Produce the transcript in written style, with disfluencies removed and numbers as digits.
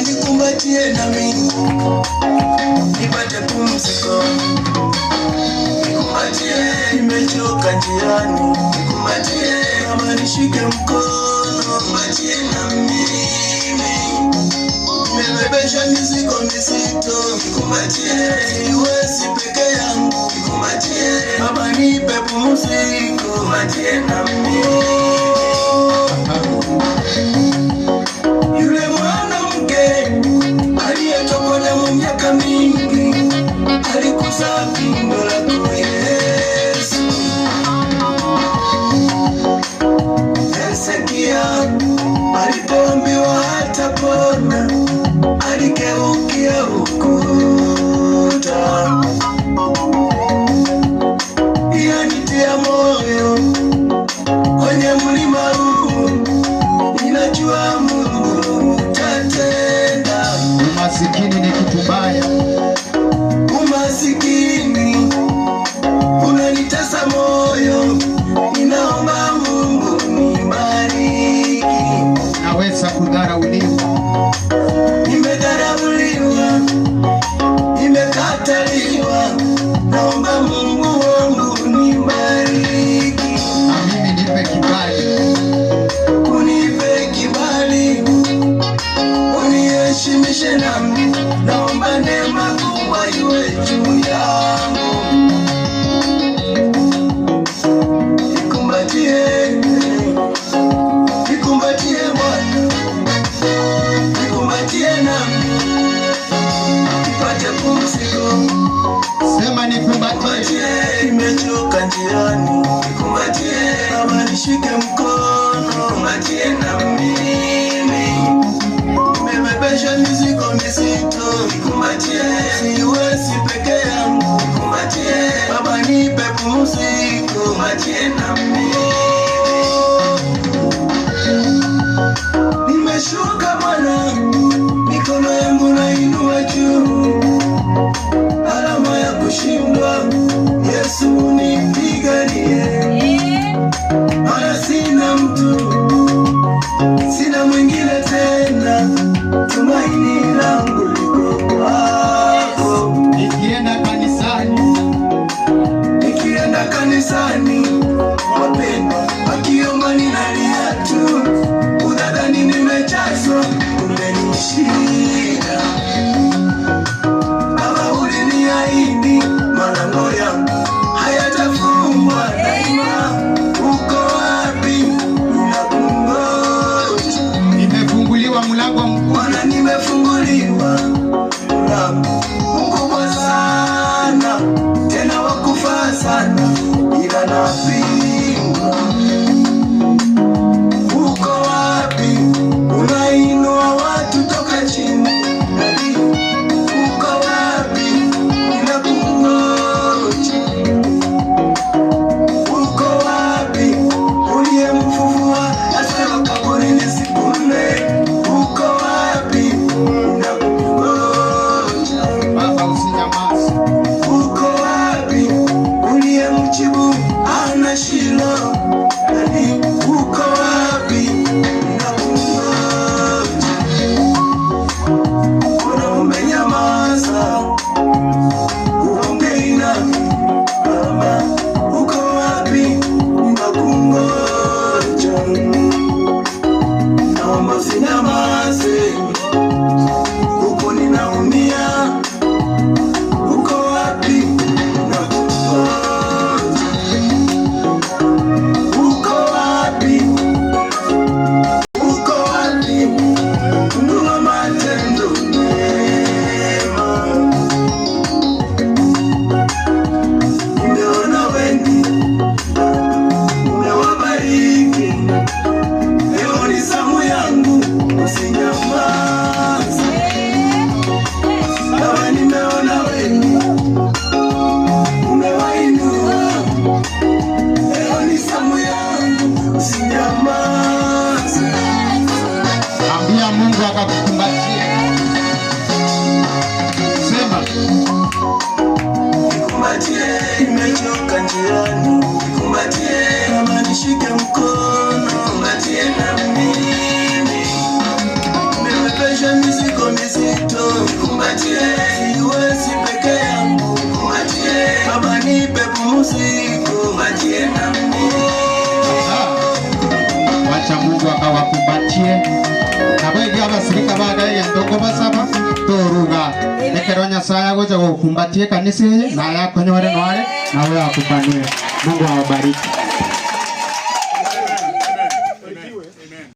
Nikumbatie nami nipate pumziko, nikumbatie, nimechoka njiani, nikumbatie, kama nishike mkono, nikumbatie na mimi nimebebesha mizigo mizito, nikumbatie, siwezi peke yangu, nikumbatie, Baba nipe pumziko, nikumbatie na mimi. Yule mwanamke aliyetokwa damu miaka mingi aligusa pindo lako Yesu. Hezekia alipoambiwa hatapona, aligeukia ukuta. Yanitia moyo kwenye mlima huu, ninajua Mungu utatenda. Umasikini ni kitu baya. Umasikini unanitesa moyo, ninaomba Mungu nibariki. Naweza kudharauliwa. Nimedharauliwa, nimekataliwa, naomba Mungu wangu nibariki. Na mimi nipe kibali. Unipe kibali, uniheshimishe nami, naomba neema kubwa iwe juu yangu. Nikumbatie, nikumbatie Bwana, nikumbatie nami, nipate pumziko. Sema nikumbatie. Nikumbatie, nimechoka njiani, nikumbatie, Baba nishike mkono, nikumbatie na mimi nimebebesha mizigo mizito, nikumbatie, siwezi peke yangu, nikumbatie, Baba nipe pumziko, nikumbatie na mimi. Nimeshuka Bwana, mikono yangu nainua juu, alama ya kushindwa, Yesu nipiganie, maana sina mtu, sina mwingine tena, tumaini langu liko kwako. Nikienda kanisani, Nikienda kanisani zito. Nikumbatie, siwezi peke yangu. Nikumbatie, Baba nipe pumziko. Nikumbatie na mimi. Wacha Mungu akawakumbatie nabo erio abasirika bagaye entoko basaba toruga ekero Nyasaye agocha gokumbatia ekanisa eye naye akonyore noare nawe akupanue. Mungu awabariki.